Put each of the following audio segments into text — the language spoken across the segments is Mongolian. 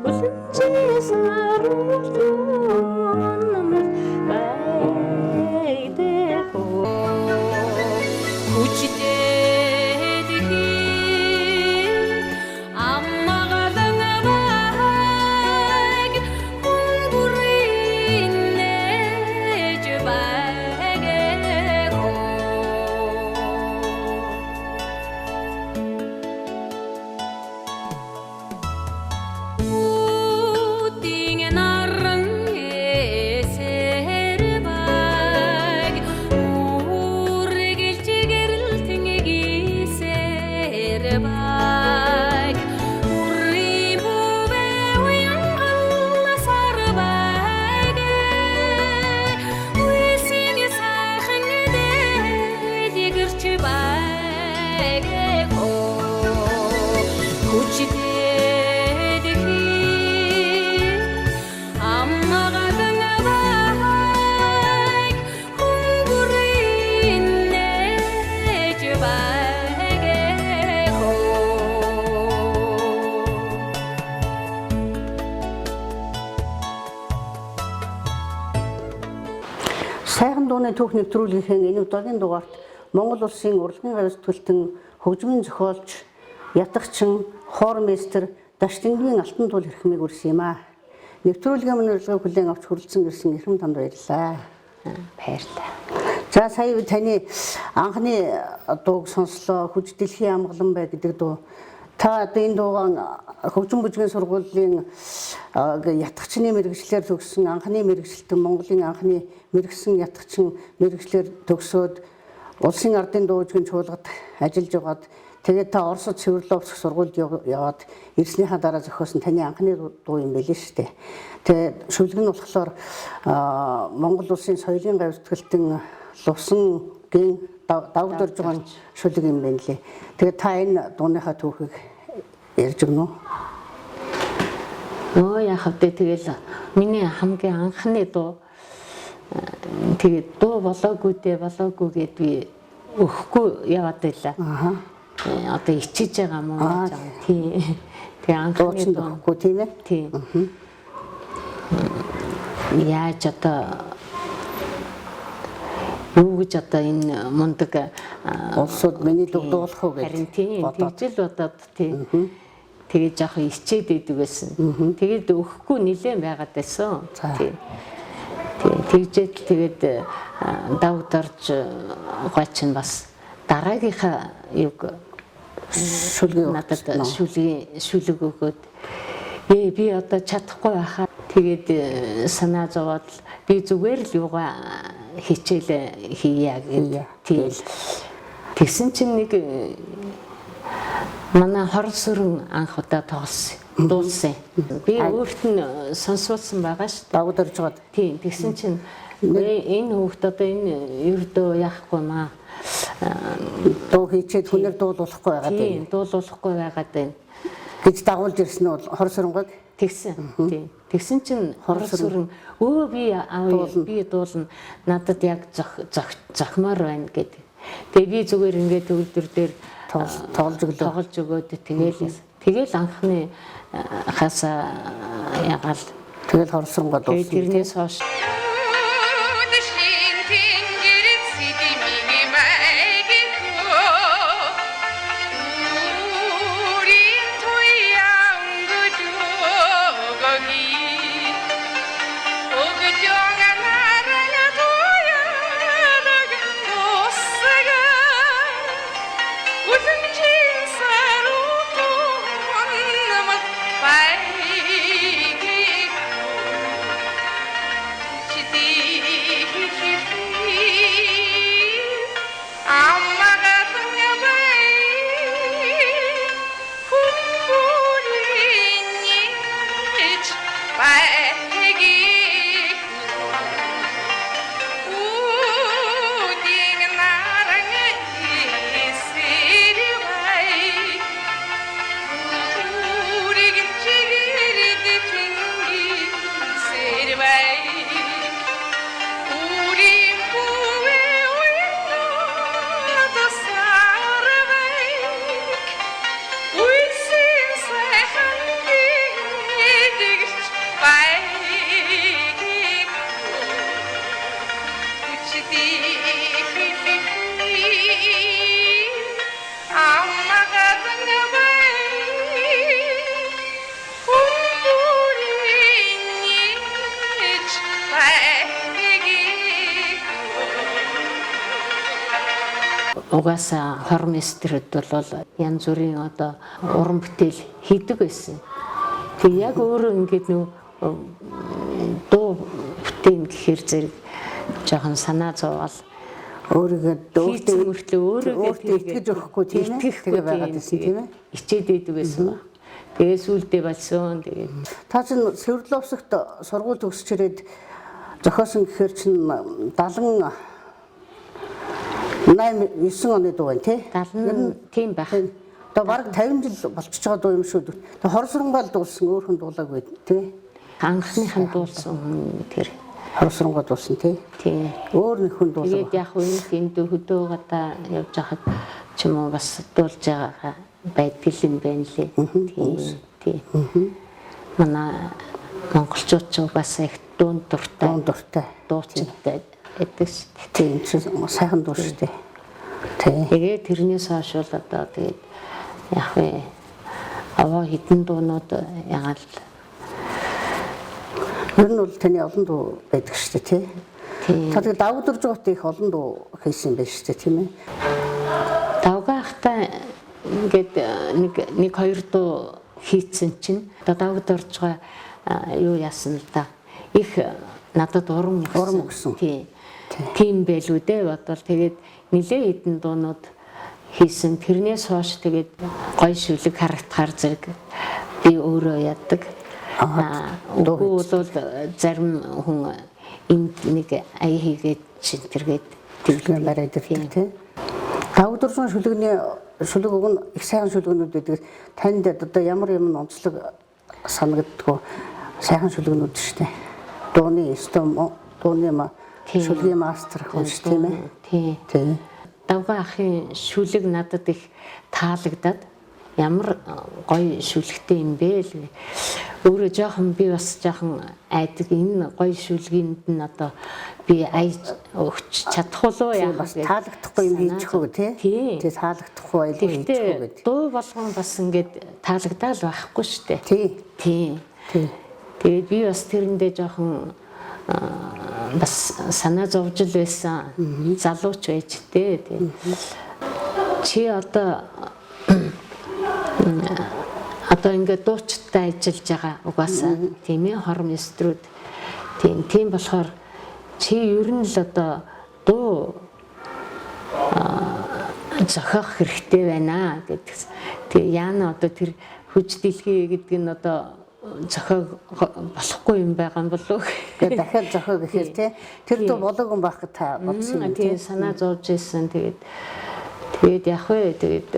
Үлэмжийн сарултун намал байдаггүй. Хүчтэй дэлхий амгалан байг, хүн бүрийн нээж байгаагүй. Үдийн наран эсэр баг, үргэлж гэрэлтэн гисэр баг, үрийн бүвэ уянгал сар баг, Үйлсийн сайхан дэлгэрч байгаагүй. Хүчтэй дэлхий амгалан байг, хүн бүрийн нээж байгаагүй. Сайхан дууны түүх нэвтрүүлгийнхээ энэ удаагийн дугаарт Монгол улсын урлагийн гавь зүтгэлтэн хөгжмийн зохиолч Ятагчин хормейстер Даштингийн алтан туул хэрхмийг үрсэн юм аа. Нэвтрүүлгийн өмнө урилгыг хүлээн авч хүрэлцэн ирсэн эрхэм танд баярлалаа. Баярлалаа. За, сая би таны анхны дууг сонслоо. Хүч дэлхийн амгалан бай гэдэг дуу. Та одоо энэ дуугаан хөгжим бүжгийн сургуулийн ятгчны мэргэжлээр төгссөн анхны мэргэжилтэн, Монголын анхны мэргэсэн ятгчин мэргэжлээр төгсөөд улсын ардын дуужгийн чуулгад ажиллаж байгаад, тэгээд та Оросд Свердловск сургуульд яваад ирснийхаа дараа зохиосон таны анхны дуу юм байлээ шүү дээ. Тэгээд шүлэг нь болохоор Монгол улсын соёлын гавь зүтгэлтэн Лувсангийн давг дорж байгаа шүлэг юм байна лээ. Тэгээд та энэ дууныхаа түүхийг ярьж өгнө үү? Өө, яах вэ, тэгэл миний хамгийн анхны дуу, тэгээд дуу болоогүй дээ, болоогүй гэд би өгөхгүй яваад байлаа. Одоо ичиж байгаа юм уу гэж байгаа. Тийм. Тэгээ анхны Дуучин дуу. өгөхгүй, тийм ээ? Тийм. Яаж одоо юу гэж одоо энэ мундаг Улсууд миний дуу дуулах уу гэж Харин тийм, бодоод. тэгж л бодоод, тийм. Тэгээд жоохон ичээд идэг байсан. Тэгээд өгөхгүй нилээн байгаад байсан. Тийм. Тийм, тэгжээд л тэгээд давг дорж гой чинь бас дараагийнхаа юг Шүлгээ надад өгсөн. шүлгийн шүлэг өгөөд, ээ, би одоо чадахгүй байхаа, тэгээд санаа зовоод л би зүгээр л юугаа хичээл хийя Хийе. гэд. Тийм. Тэгсэн чинь нэг манай хорон сүрэн анх удаа тоглосон. Дуулсан. Би өөрт нь сонсуулсан байгаа шүү дээ. Давг дорж байгаад. Тийм. Тэгсэн чинь энэ хүүхд одоо энэ ердөө яахгүй маа. Дуу хийчээд хүнээр дуулуулахгүй байгаа Тийм, тийм дуулуулахгүй байгаад байна. гэж дагуулж ирсэн нь бол хор сурангааг. Тэгсэн. Тийм. Тэгсэн чинь хорон сүрэн өө, би аав, би дуулна. Надад яг зохимоор байна гэдэг. Тэгээ би зүгээр ингээд төгөлдөр дээр тоглож өглөө. Тоглож өгөөд тэгэл анхны хасаа ягаал Тэгэл хор сурангаа тэгээд дуулсан. тэрнээс хойш Үдшийн тэнгэрт сидимийн байггүй, Үрийн туян гүдөгөги, Өгжөн наран туянаг тусага, Үлэмжийн сарутун намал байггүй. Угаасаа хормейстерүүд бол янз бүрийн одоо уран бүтээл хийдэг байсан. Тэг яг өөрөө ингээд нөө дуу бүтээн гэхээр зэрэг жоохон санаа зовоол Өөрийгөө хийцэн мөртлөө өөрийгөө өөртөө итгэж өгөхгүй, тийм ээ? Тэгээ байгаад байсан, тийм ээ? Ичээд байдаг байсан ба. Тэгээ сүулдэ болсон. Тэгээд Та чинь Свердловскт сургууль төгсөж ирээд зохиосон гэхээр чинь 78 9 оны дуу байна, тий? 70 тийм байх. Одоо бараг 50 жил болчихж байгаа дуу юм шүү дээ. Тэгээ Хорсронгаал дуулсан, өөр хүн дуулаагүй, тий? Анхных нь дуулсан хүн тэр. Хорсронгоо дуулсан, тий? Тийм. Өөр нэг хүн дуулаа. Тэгээд яг үн тэнд хөдөө гадаа явж хахад ч юм уу бас дуулж байгаа байдал юм байна лээ. Тийм. Тийм. Манай монголчууд ч угаасаа их дуун дуртай, Дуун дуртай. дуучидтай байдаг шүү дээ. Тийм чинь сайхан дуу шүү дээ. Тий. Тэгээд тэрнээс хойш бол одоо тэгээд яг вэ аваа хитэн дуунууд ягаал. Ер нь бол таны олон дуу байдаг шүү дээ, тий? Тийм. Та тэгээд давг дуржигт их олон дуу хийсэн байх шүү дээ, тийм ээ? Давгаахта ингээд нэг нэг хоёр дуу хийцэн чинь одоо давгад орж байгаа юу яасан л да. Их надад урам өгсөн. Урам өгсөн. Тийм. Тийм байлгүй дээ бодвол тэгээд нилээ хитэн дуунууд хийсэн. Тэрнээс хойш тэгээд гой шүлэг харагдахаар зэрэг би өөрөө яадаг. Дуу Үгүй бол зарим хүн энд нэг ая хийгээд чинтэргээд Тэглэн бариад ирдэг, тий? Давг дуржин шүлэгний шүлэг уг нь их сайхан шүлгэнүүд байдаг. Танд одоо ямар юм онцлог санагддгүү сайхан шүлгэнүүд шүү дээ. Дууны өстө дууны Тийм. шүлгийн мастер хүн шүү, тийм ээ? Тийм. Тий. Давгаа ахын шүлэг надад их таалагдаад ямар гоё шүлэгтэй юм бэ л. Өөрөө жоохон би бас жоохон айдаг, энэ гоё шүлгийнд нь одоо би аяж өгч чадах уу яах Бас вэ? таалагдахгүй юм хийчихүү, тий? Тийм. Тий, таалагдахгүй айлгүй хийчихүү Тэгтээ гэдэг. дуу болгон бас ингээд таалагдаал байхгүй шүү дээ. Тий. Тийм. Тий. Тэгээд би бас тэрэндээ жоохон бас санаа зовж л байсан. Залууч байж тээ. Тийм. Чи одоо ингээд дуучидтай ажиллаж байгаа угаасаа, тийм ээ, хормейстрүүд. Тийм, тийм болохоор чи ер нь л одоо дуу зохиох хэрэгтэй байна гэдэгс. Тэгээ яана одоо тэр хүч дэлхий гэдэг нь одоо зохиог болохгүй юм байгаа юм болов уу? Тэгээ дахиад зохио гэхээр тий тэр дуу болоогүй юм байх гэж та бодсон юм, тий? Тийм, санаа зовж исэн. Тэгээд тэгээд яг вэ тэгээд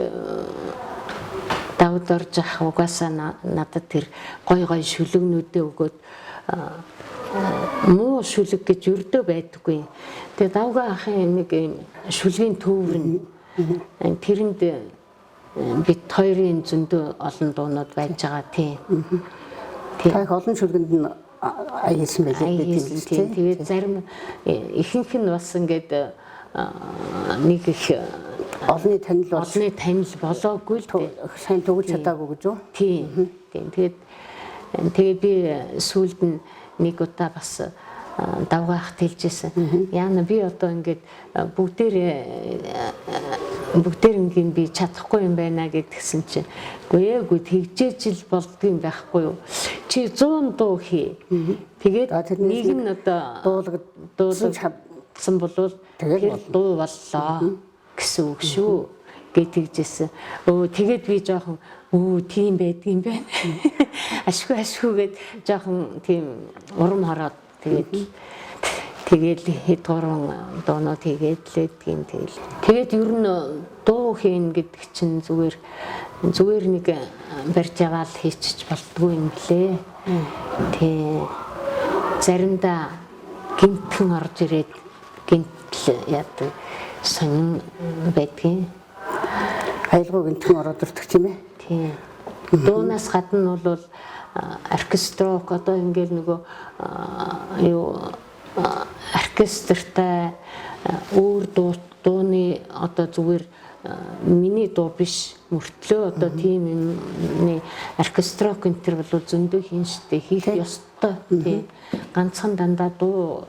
давд орж ах угаасаа надад тэр гой гой шүлэгнүүдээ өгөөд муу шүлэг гэж өрдөө байдаггүй. Тэгээ давгаа ахын нэг юм шүлгийн төвөр нь тэрэнд бит хоёрын зөндөө олон дуунууд байж байгаа, тийм. Та их олон шүлгэнд нь ая хийсэн байлээ Ая би хийсэн, тийм тийм. тий? Тэгээд зарим ихэнх нь бас ингээд нэг их Олонний танил бол олонний танил болоогүй л дээ. сайн төгөлж чадаагүй гэж үү? Тийм. Тийм. Тэгээд тэгээд би сүүлд нь нэг удаа бас давгаах хэлжсэн. Яна би одоо ингээд бүгдээр ингээд би чадахгүй юм байна гэдгсэн чинь үгүй ээ үгүй тэгжээч л болдгийм байхгүй юу. Чи 100 дуу хий. Тэгээд За, тэрнээс нэг нь одоо Дуулагдсан дуулагдсан болвол Тэгэл тэр дуу боллоо гэсэн үг шүү гэж тэгжсэн. Өө тэгээд би жоохон өө тийм байдгийм байна. Ашгүй ашгүй гэд жоохон тийм урам хороод тэгээд тэгэл хэд гурван дуунууд хийгээд л байдгийн тэгэл. Тэгээд ер нь дуу хийн гэдэг чинь зүгээр зүгээр нэг барьж аваад хийчих болдгүй юм лээ. Тий. Заримдаа гинтхэн орж ирээд гинтл яадаг сонин байдгийн. Аюулгүй гинтхэн ороод ирдэг, тийм ээ? Тийм. Дуунаас гадна бол оркестрок одоо ингээл нөгөө юу оркестртай өөр дуу дууны одоо зүгээр миний дуу биш мөртлөө одоо тийм юмны оркестрок энэ төр бол зөндөө хийн штэ, хийх ёстой, тийм. Ганцхан дандаа дуу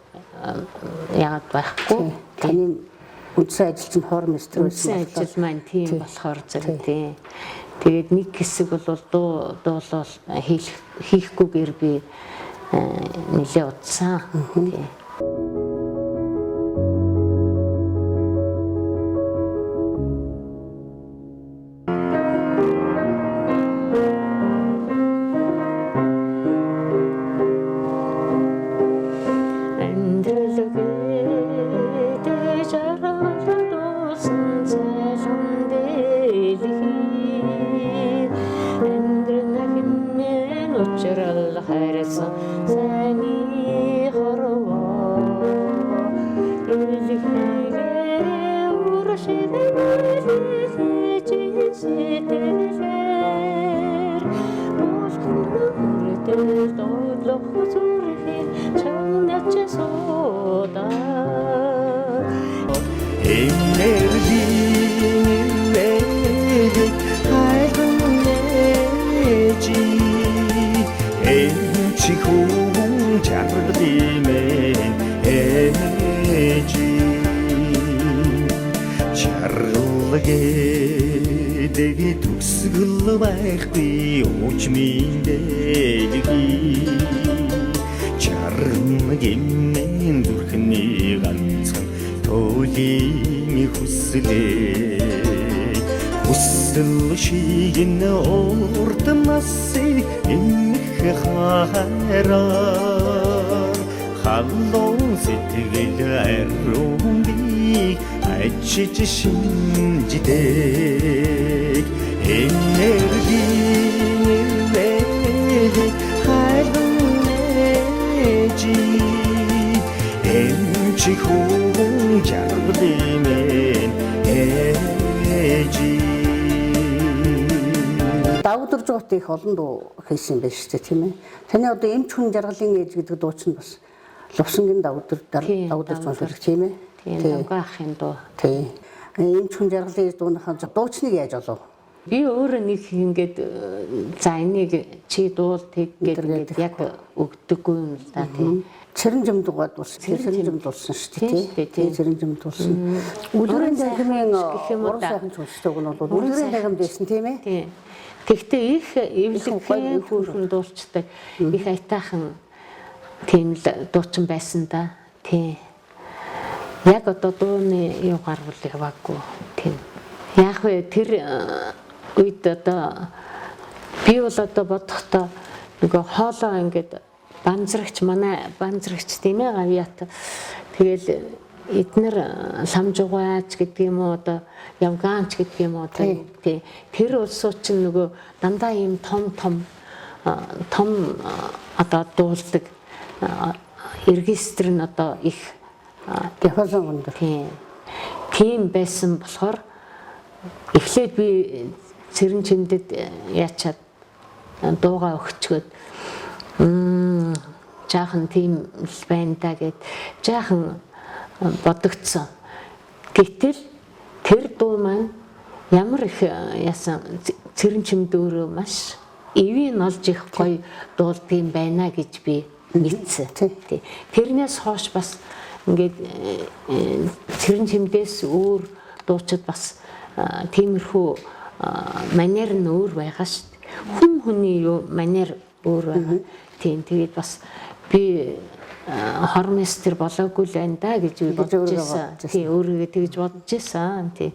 яагаад байхгүй. Таны Үндсэн ажил чинь хормейстер Үндсэн байсан. ажил маань тийм болохоор зэрэг тий. Тэгээд нэг хэсэг бол дуу дуулал хийхгүйгээр би нэлээ удсан. Тий. Амьдрал гэдэг жаргал дуусан цайлган дэлхий. Амьдрал хэмээн учрал хайрсан сайны хорвоо. Дэлхийгээ уршилэн сэтгэлээр Булхан хүртэл дуудлах зүрхээ чангач суудаа. Энергийн нэрийг хайган нээжи. Эмч хүн жаргалын ээжи. Жаргал гэдэг төгсгөл байхгүй уучмын дэлхий. Чарна гэмэн зүрхний ганцхан тулийн хүслээ. Хүсэл шиг нь урд насыг эмх хайраар халуун сэтгэл ариун бийг ачиж шинждэг. Энергийн нэрийг хайган ээжи. Эмч хүн жаргалын ээжи. Давдуржуут их олон дуу хийсэн байх шүү дээ, тийм ээ. Таны одоо эмч хүн жаргалын ээж гэдэг дуу чинь бас Лувсангийн Давдур Давдуржуун сүрэг, тийм ээ. Тийм, Давгаа ахын дуу. Тий. Эмч хүн жаргалын ээж дууныхаа дуучныг яаж олов? Би өөрөө нэг ингээд за энийг чи дуул тэг гээд ингээд яг өгдөггүй юм л да, тийм. Цэрэн жим дугаад болсон. Цэрэн жим дуулсан шүү дээ, тий. Цэрэн жим дуулсан. Үлгэрийн танхимын гэх юм уу уран да. сайхан цөлсдөг нь бол үлгэрийн танхимд байсан, тийм ээ. Тийм. Тэгвэл их эвлэгхэн хөөрхөн дуулцдаг. Их аятайхан тийм л дуучин байсан да. Тийм. Яг одоо дууны юу гарвал яваагүй. Тийм. Яг вэ тэр үед одоо би бол одоо бодохдоо нөгөө хоолоо ингээд банзрагч манай банзрагч тийм ээ гавьяат. Тэгэл эднэр ламжугаач гэдэг юм уу одоо явгаанч гэдэг юм уу одоо тий. Тэр улсууд чинь нөгөө дандаа ийм том том том одоо дуулдаг регистр нь одоо их Диапазон өндөр. Тийм. Тийм байсан болохоор эхлээд би цэрэн чимдэд яачаад дуугаа өгчгөөд жаахан тийм л байна да гэд жаахан бодогдсон. Гэтэл тэр дуу маань ямар их яасан цэрэн чимд өөрөө маш эвийн олж их гоё дуулдгийм байна гэж би мэдсэн. Тий. Тэрнээс хойш бас ингээд цэрэн чимдээс өөр дуучид бас тиймэрхүү манер нь өөр байгаа шүү дээ. Хүн хүний юу манер өөр байгаа. Тийм, тэгээд бас би хормейстер болоогүй л байна да гэж би бодож байсан. Тийм, өөрийгөө тэгж бодож байсан. Тийм.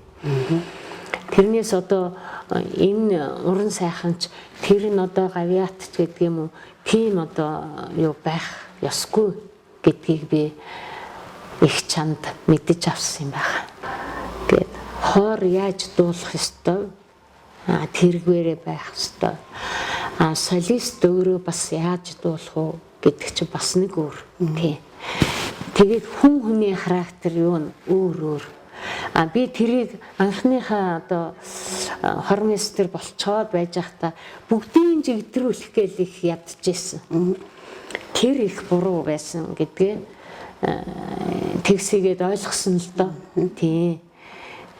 Тэрнээс одоо энэ уран сайханч тэр нь одоо гавьяат ч гэдэг юм уу тийм одоо юу байх ёсгүй гэдгийг би их чанд мэдэж авсан юм байна. Гээд хоор яаж дуулах ёстой тэргээрээ байх ёстой. А солист өөрөө бас яаж дуулах уу гэдэг чинь бас нэг өөр. Тийм. Тэгээд хүн хүний характер юу нь өөр өөр. А би тэрийг анхныхаа одоо хормейстер болцоод байж байхдаа бүгдийн жигдрүүлэх гээл их ядчихсэн. Тэр их буруу байсан гэдгээ тэгсийгээд ойлгосон л доо. Тийм.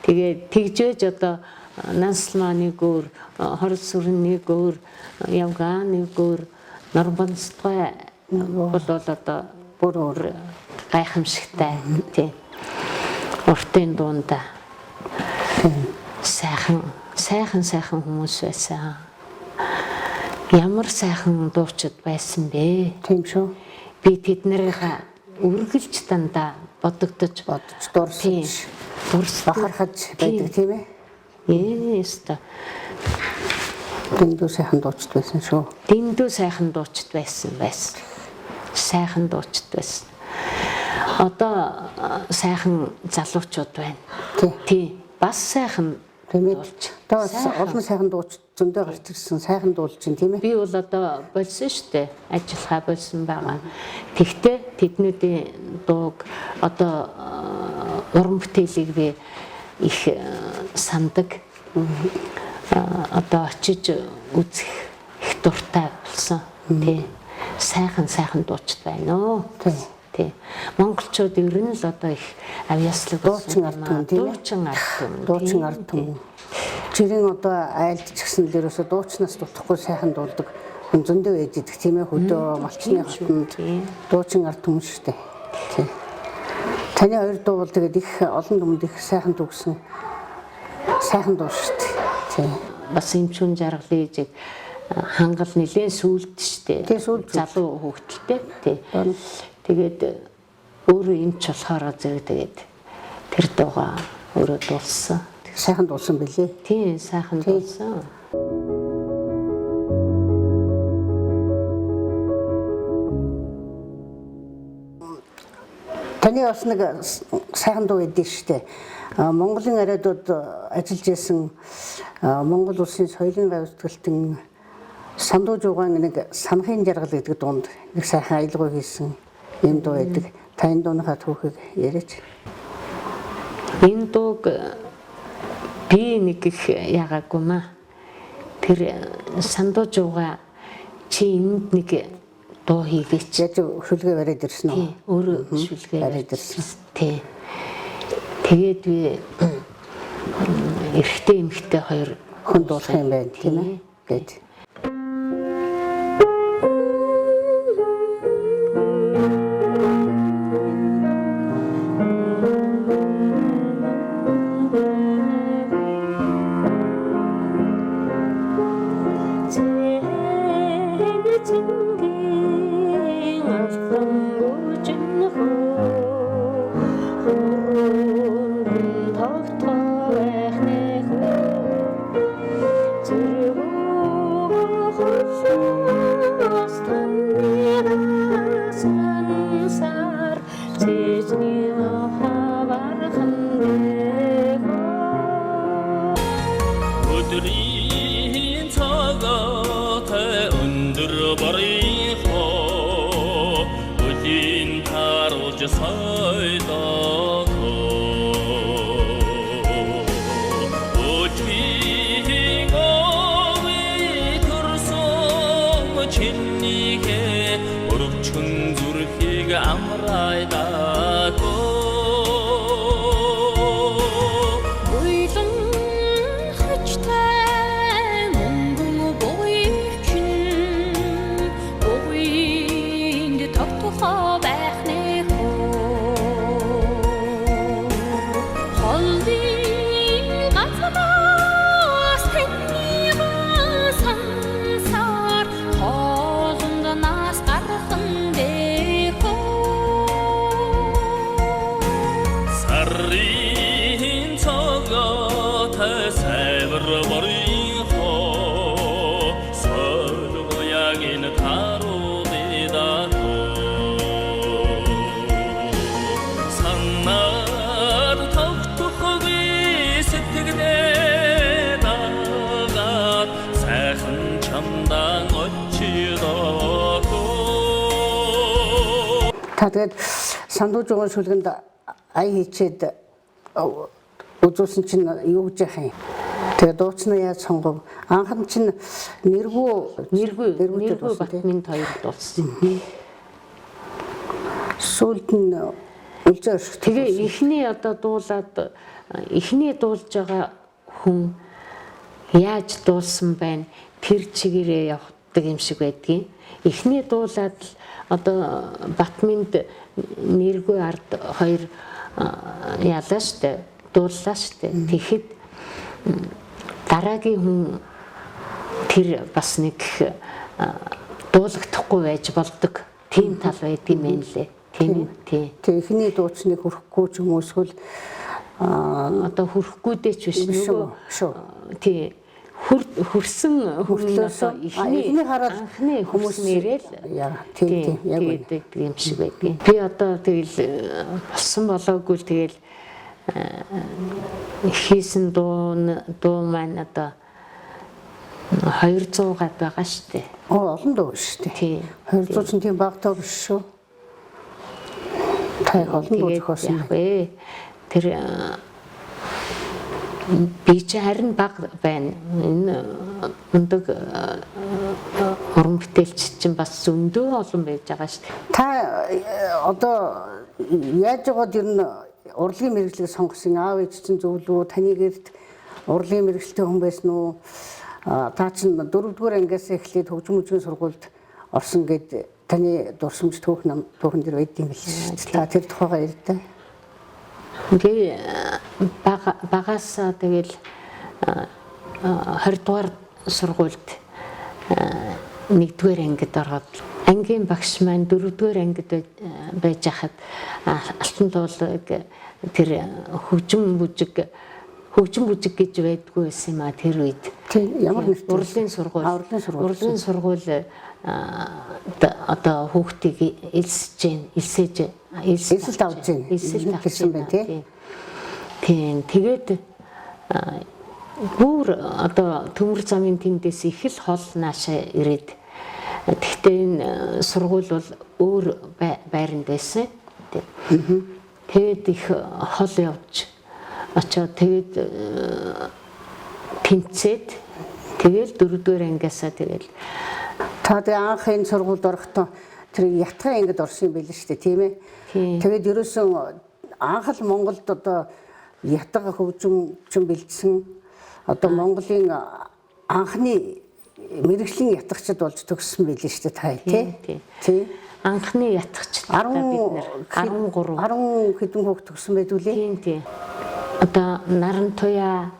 Тэгээд тэгжээж одоо Нансалмаа нэг өөр, Хорол сүрэн нэг өөр, Явгаан нэг өөр, Нормбонцтой бол одоо Бүр өөр. гайхамшигтай. Тийм. Уртын дуунда сайхан сайхан сайхан хүмүүс байсан. Ямар сайхан дуучид байсан бэ? Тийм шүү. Би тэд нарыг үргэлж дандаа бодогдож Бодож дурсаж дурсдаг. бахархаж байдаг тийм ээ. Ээ ёстой. Дэндүү сайхан дуучид байсан шүү. Дэндүү сайхан дуучид байсан байсан. Сайхан дуучид байсан. Одоо сайхан залуучууд байна. Тий. Тий. Бас сайхан Тийм ээ. дуулж. Одоо бас олон сайхан дуучид зөндөө гарч ирсэн. Сайхан дуулж чинь тийм ээ. Би бол одоо болсон шүү дээ. Ажиллахаа болсон байгаа. Тэгтээ тэднүүдийн дууг одоо уран бүтээлийг би их сандаг. Одоо очиж үзэх их дуртай болсон. Тий. Сайхан сайхан дуучид байна оо. Тий. Тий. Монголчууд ер нь л одоо их авьяаслаг Дуучин болсон ард юм аа. түмэн, тийм ээ? Дуучин ард түмэн. Дуучин тий, ард түмэн. Жирийн одоо айлд ч гэсэн л ерөөсө дуучнаас дутахгүй сайхан дуулдаг хүн зөндөө байж идэх тийм ээ. Хөдөө малчны хотонд тийм. дуучин ард түмэн шүү дээ. Тий. Таны хоёр дуу бол тэгээд их олон түмэнд их сайхан дүгсэн сайхан дуу шүү дээ. Тий. Бас эмчүүн жаргалын ээжийг хангал нэлээд сүулт штэ. Тий, сүүлд. Залуу хүүхдэлтэй. Тий. Тэгээд өөрөө эмч болохоор зэрэг тэгээд тэр дуугаа өөрөө дуулсан. Сайхан дуулсан билээ. Тий, сайхан дуулсан. Таны бас нэг сайхан дуу өгдөө шүү дээ. Монголын ариадууд ажиллаж исэн Монгол улсын соёлын гавьсгэлтэн сандуу жуугаан нэг санахын жаргал гэдэг дуунд нэг сайхан аялгау хийсэн юм дуу байдаг. Та энэ дууныхаа түүхийг яриач. Энэ дууг би нэг их ягаагүй маа. Тэр сандуу жууга чи энд нэг дуу хийгээч. Яаж шүлгээ бариад ирсэн үү? Тий, өөрөө шүлгээ бариад ирсэн. Тий. Тэгээд би эрэгтэй эмэгтэй хоёр Хүн дуулах юм байна тийм ээ. Гэт. Цэнгийн алдан гүжинхөө хөрөн тогтоо байх нэхүү зэрэгөө хөлөөс таныг сансар цэжний хавархан дэхөө. Өдрийн цагаатай өндөр барийнхоо үлийн таруулж сойлоо. Өчгийн овыг төрсөн чинийхээ өрөвчгөн зүрхийг амрайдаагүй. Уйлан хачтай мөнгөн буйчин буйнд тогтохоо байх нэхүү холын газраас тэнийга сансар хоолунд нас гархан дэхүү. Сарын цоготой сайвар борынхоо солгоягийн таруулдаа санаад тогтохгүй сэтгэлээ дагаад сайхан чамдан очидоо. Та тэгээд сандуу жуугаан шүлгэнд ая хийчээд үзүүлсэн чинь юу гэж яах юм? Тэгээд дуучнаа яаж сонгов? Анх нь чинь нэргүү Нэргүй нэргүүтэй нэргүй дуусан тий. Батминд хоёр дуулсан. Сүүлд нь үлзээ өршөх. Тэгээ эхний одоо дуулаад эхний дуулж байгаа хүн яаж дуулсан байна тэр чигээрээ явдаг юм шиг байдгийн. Эхний дуулаад л одоо Батминд нэргүй ард хоёр Ялаа штэ, дууллаа штэ. Тэгэхэд дараагийн хүн тэр бас нэг дуулагдахгүй байж болдог. Тийм тал байдаг юм байна лээ. Тийм үү? Тийм. Тэг эхний дуучныг хүрэхгүй ч юм уу эсвэл Одоо хүрэхгүй дээ ч биш нөгөө шүү. Тий. Хөрсөн хөртлөөсөө эхний хараад анхны хүмүүс нэрэл тийм тийм яг үнэ юм шиг байдгийн. Би одоо тэгэл болсон болоогүй л тэгэл хийсэн дуу маань одоо 200 гад байгаа шүү дээ. Оо, олон дуу шүү дээ. Тийм. 200 ч тийм бага дуу биш шүү. Та их олон дуу зохиосон. Яг вэ. Тэр би чи харин бага байна. Энэ мундаг уран бүтээлч чинь бас зөндөө олон байж байгаа шүү дээ. Та одоо яаж байгаад ер нь урлагийн мэргэжлийг сонгосон? Аав ээж чинь зөвлөө, таны гэрт урлагийн мэргэжилтэй хүн байсан уу? Та чинь 4-р ангиас эхлээд хөгжим мөжгийн сургуульд орсон гэд таны дурсамж түүхэн дээр байд юм биш шүү дээ. Та тэр тухайгаа ярьдаа. Би багасаа тэгэл 20 дугаар сургуульд 1-р ангид ороод ангийн багш маань 4-р ангид байж хахад алтан туулыг тэр хөгжим бүжиг гэж байдгүй байсан юм а тэр үед. Тийм, ямар нэртэй? Урлагийн сургууль. Урлагийн сургууль. Урлагийн сургууль одоо хүүхдийг элсэж гин, элсэж элсэлт авч гин. Элсэлт авч гин байна тий. Тийм. Тэгээд бүр одоо төмөр замын тэндээс их л хол наашаа ирээд. Гэхдээ энэ сургууль бол өөр байранд байсан. Тэгээд их хол явж очоод тэгээд тэнцээд тэгэл 4-р ангиасаа тэгэл та тэгээ анх энэ сургуульд орохдоо тэр ятган ангид орсон юм байл шүү дээ, тийм ээ. Тэгээд ерөөсөн анх л Монголд одоо ятга хөгжим бэлдсэн одоо Монголын анхны мэргэжлийн ятгахчид болж төгссөн байл шүү дээ та тий. Тий. Анхны ятгахчид бид нэр 13 10 хэдэн хүүхд төгссөн байдгүй лээ. Тийм тийм. Одоо наран туяа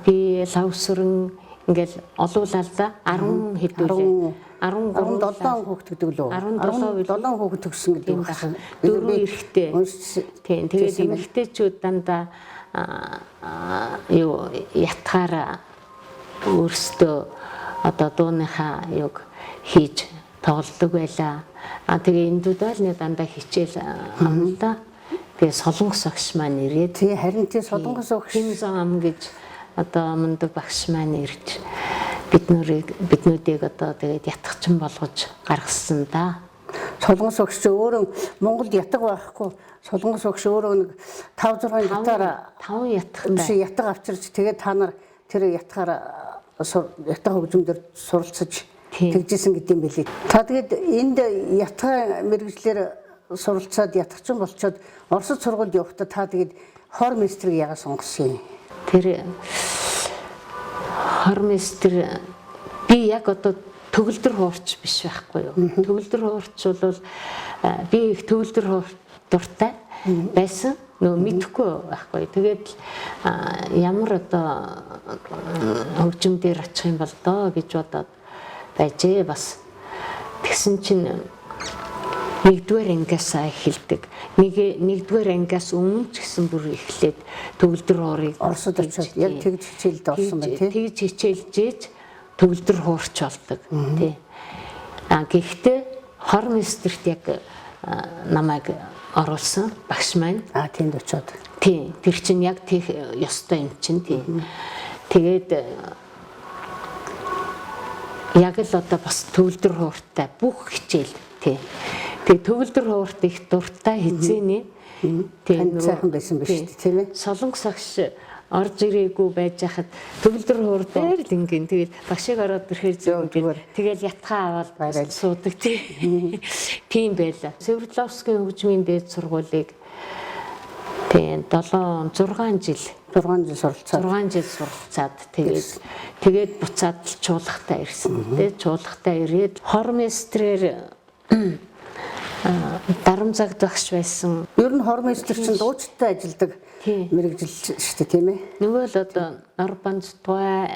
би лавсран ингээл олуулаа л да 10 хэдүүлээ. 17 хүүхд гэдэг лөө. 17 хүүхд төгссөн гэдэг байна. Дөрвөн эрэгтэй. Тийм. Тэгээд эмэгтэйчүүд дандаа юу ятгаараа өөрсдөө одоо дууныхаа юг хийж тоглодог байлаа. А тэгээ эндүүдээ л нэг дандаа хичээл авна л да. Тэгээ солонгос агш маань ирээд. Тий, харин тий солонгос агш Химзон ам гэж одоо мундаг багш маань ирж биднүүдийг одоо тэгээд ятгахчин болгож гаргасан да. Солонгос агш өөрөө Монголд ятга байхгүй. Солонгос агш өөрөө нэг 5 6 гитар 5 ятгатай. Ятга авчирч тэгээд та нар тэр ятгаар ятга хөгжмөдөр суралцаж тэгжсэн гэдэг юм билээ. Та тэгээд энд ятга мэргэжлэр суралцаад ятгахчин болчоод Оросд сургуульд явахдаа та тэгээд хормейстрийг яагаад сонгосон юм? Тэр хормейстер би яг одоо төгөлдөр хуурч биш байхгүй юу? Төгөлдөр хуурч бол би их төгөлдөр хуур дуртай байсан. Нөгөө мэдэхгүй байхгүй. Тэгээд ямар одоо хөгжим дээр очих юм бол доо гэж бодоод байжээ бас. Тэгсэн чинь нэгдүгээр ангиасаа эхэлдэг. Нэгдүгээр ангиас өмнө ч гэсэн бүр эхлээд төгөлдөр хуурыг Оросд очиод яг тэгж хичээлд орсон байна тий. Тэгж хичээлжээж төгөлдөр хуурч болдог тий. А гэхдээ хормейстерт яг намайг оруулсан багш маань. А тэнд очиод. Тий, тэр чинь яг тийх ёстой юм чинь тий. Тэгээд яг л одоо бас төгөлдөр хууртай бүх хичээл тий. Тэгээ төгөлдөр хуурт их дуртай хизээний тий сайхан байсан биш үү тийм ээ. Солонгос агш орж ирээгүй байж хахад төгөлдөр хуур дээр л ингэн тэгэл багшийг ороод ирэхээр зүгээр тэгэл ятгаа аваад суудаг тий. Тийм байлаа. Свердловскийн хөгжмийн дээд сургуулийг тий 7 6 жил 6 жил суралцаад 6 жил суралцаад тэгээд буцаад чуулгахтаа ирсэн. Тэгээд чуулгахтаа ирээд хормейстрээр Дарамзагд багш байсан. Ер нь хормейстер чинь дуучтай ажилладаг мэргэжил шүү дээ, тийм ээ. Нөгөө л одоо Норбанцдгай,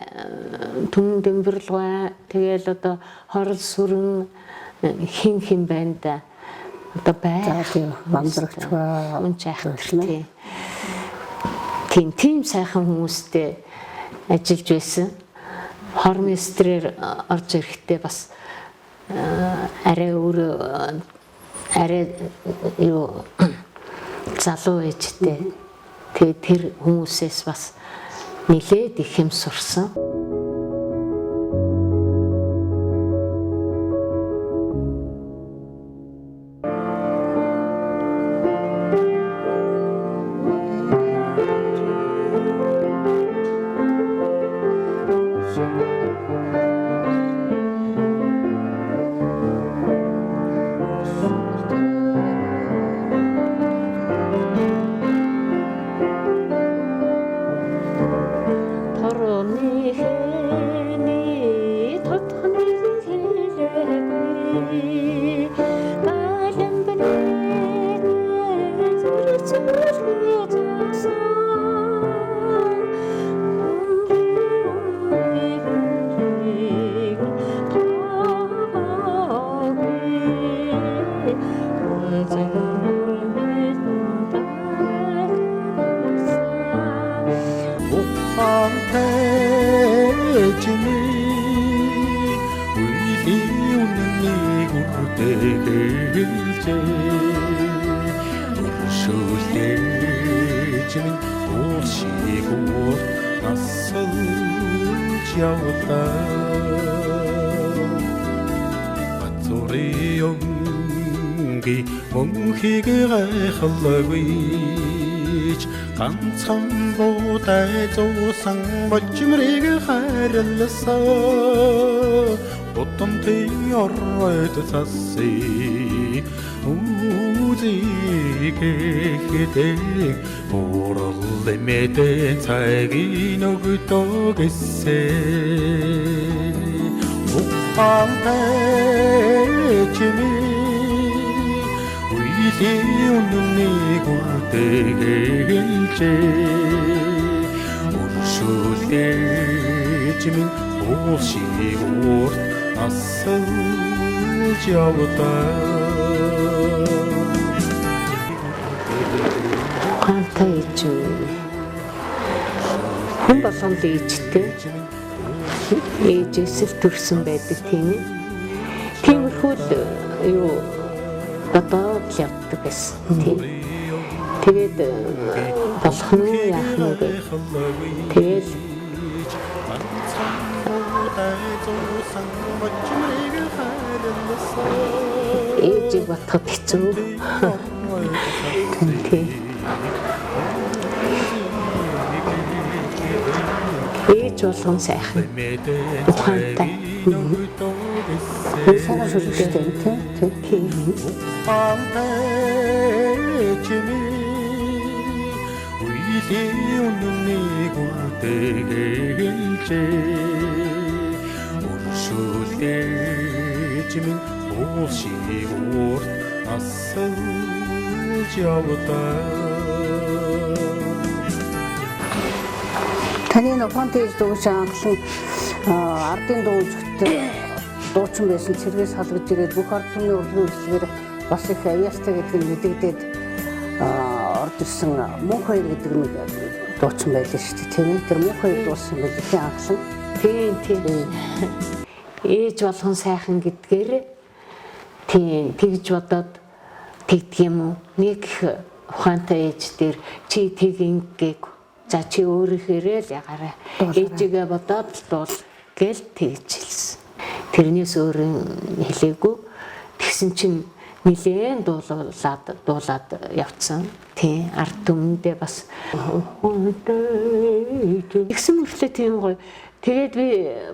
Түмэн Дэмбэрлгай, тэгэл одоо Хорол сүрэн хин хин байна да. Одоо бай. За тийм, Банзрагч ба Үн чайхтар тий. Тийм, тийм сайхан хүмүүстэй ажиллаж байсан. Хормейстрээр орж ирэхдээ бас арай өөрөө арай юу залуу ээжтэй. Тэгээд тэр хүмүүсээс бас нилээд их юм сурсан. Торны хэний тотхны хэлээгүй балан бэлээ зүрх зүрх Ухаантай чимээ үеийн үнэнийг үрдээгэлжээ. Өршөөлөөч минь уул шиг урт насалж явлаа. Бацурын өнги мөнхийг гайхалгүй ганцхан буудай зуусан болжмрыг хайрласан. Удамтын оройд цасыг үзийгэхдээ бурал мэдэн цагийн өгдөө гэсэн. Ухаантай чимээ үеийн үнэнийг үрдээгэлжээ. Өршөөлөөч минь уул шиг урт насалж явлаа. Ухаантай ээж үү? Хүн болгон л ээжтэй. Ээжээс л төрсэн байдаг тийм ээ. Тиймэрхүү л юу бодоод л явдаг байсан. Тийм. Тэгээд болох нь уу яах нь вэ? Тэгэл ээжийг бодоход хэцүү. Тийм. Ээж болгон сайхан. Ухаантай. Сайхан шүлэгтэй тийм Тийм. Ухаантай чимээ үеийн үнэнийг үрдээгэлжээ. Өршөөлөөч минь уул шиг урт насалж явлаа. Таны ухаантай ээж дууч анхлан ардын дуу үзэгт дуучин байсан цэргээс халгаж ирээд бүх ард түмний урлагийн үйлчлэгээр бас их авьяастай гэдэг нь мэдэгдээд орж ирсэн Мөнх хоёр гэдэг нэг дуучин байлаа шүү дээ, тийм ээ. Тэр Мөнх хоёр дуусан байлээ тийм анхлан. Тийм, тийм. Ээж болгон сайхан гэдгээр тийм тэгж бодоод тэгдэг юм уу? Нэг их ухаантай ээж дээр чи тэг ингээг. За чи өөрийнхөөрээ л ягаарай. Ээжигээ бодоод л дуул гэл тэгж хэлсэн. Тэрнээс өөр хэлээгүй. Тэгсэн чинь нилээн дуулаад явцсан. Тийм, ард түмэндээ бас тэгсэн мөртлөө тийм гоё. Тэгээд би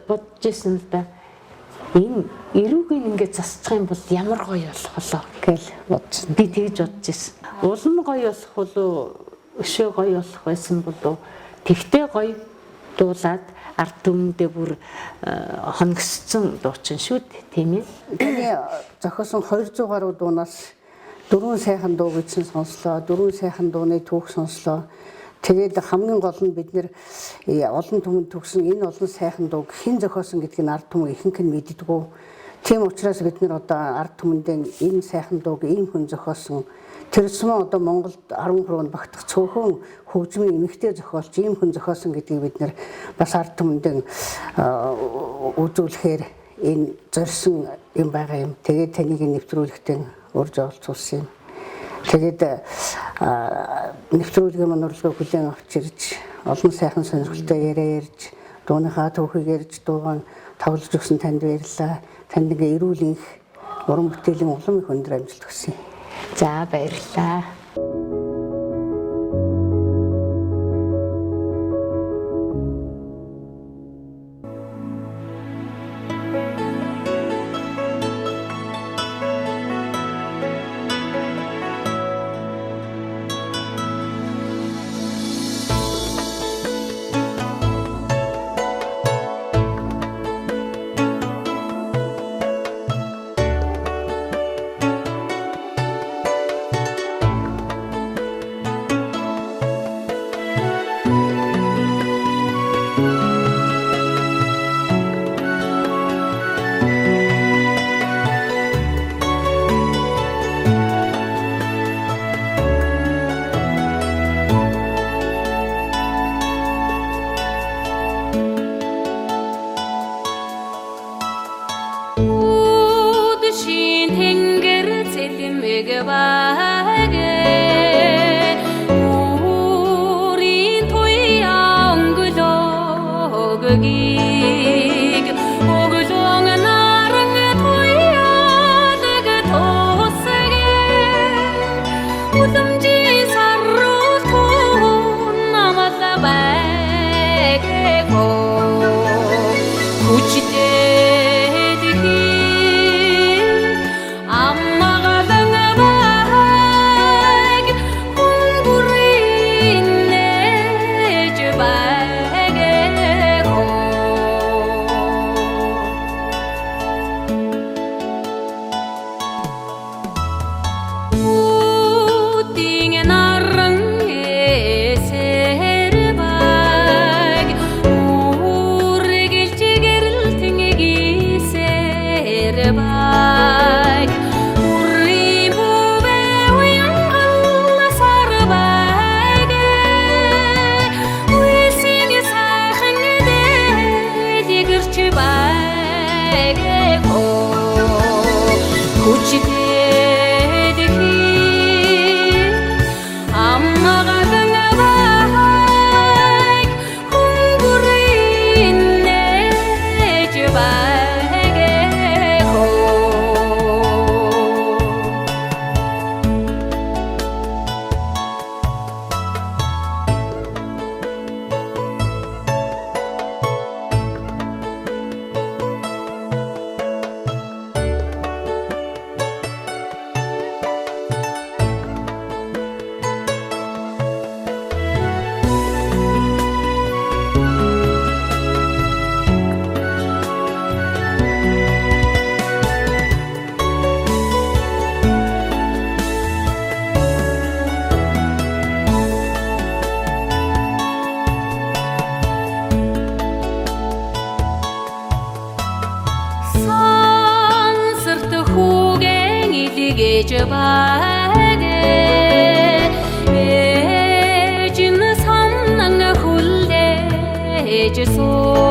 бодож исэн л да. Энэ эрүүгийн ингээд засчих юм бол ямар гоё болох болоо гэл бодсон. Би тэгж бодож исэн. Улам гоё болох болов, өшөө гоё болох байсан болов. Тэгтээ гоё дуулаад ард түмэндээ бүр хоногсцсон дуучин шүү дээ, тийм ээ. Таны зохиосон 200 гаруй дуунаас Дөрвөн сайхан дуу гэсэн сонслоо. Дөрвөн сайхан дууны түүх сонслоо. Тэгээд хамгийн гол нь бид нэр олон түмэн төгсөн энэ олон сайхан дууг хэн зохиосон гэдгийг ард түмэн ихэнх нь мэддэггүй. Тийм учраас бид нэр одоо ард түмэндээ энэ сайхан дууг ийм хүн зохиосон. Тэрсмэн одоо Монголд 13-нд багтах цөөхөн хөгжмийн эмэгтэй зохиолч ийм хүн зохиосон гэдгийг бид нэр бас ард түмэндээ үзүүлэхээр энэ зорьсон юм байгаа юм. Тэгээд таныг нэвтрүүлэгтээ урьж оролцуулсан юм. Тэгээд нэвтрүүлгийн маань урилгыг хүлээн авч ирж олон сайхан сонирхолтой яриа ярьж дууныхаа түүхийг ярьж дуугаан тоглож өгсөн танд баярлалаа. Танд ингээ эрүүл энх уран бүтээлийн улам их өндөр амжилт хүсье. За баярлалаа. Үдшийн тэнгэр цэлмэг багэ Үүрийн туяа өнгөлөгийг Өглөөн наран туяалаг тусгэ Уламжийн саруу тун намал байгөө Хүчтэй дэлхий амгалан баг хүн бүрийн нээж байгөө. Үдийн наран эсэр баг үргэлж гэрэлтэн гисэр баг Үрийн бүвэ уянгал сар баг Үйлсийн сайхан дэлгэрч байгөө. Хүчтэй дэлхий амгалан баг хүн бүрийн нээж байгөө. Сансарт хүүгэн илгээж багэ Ээж нь санан хүлээж суу.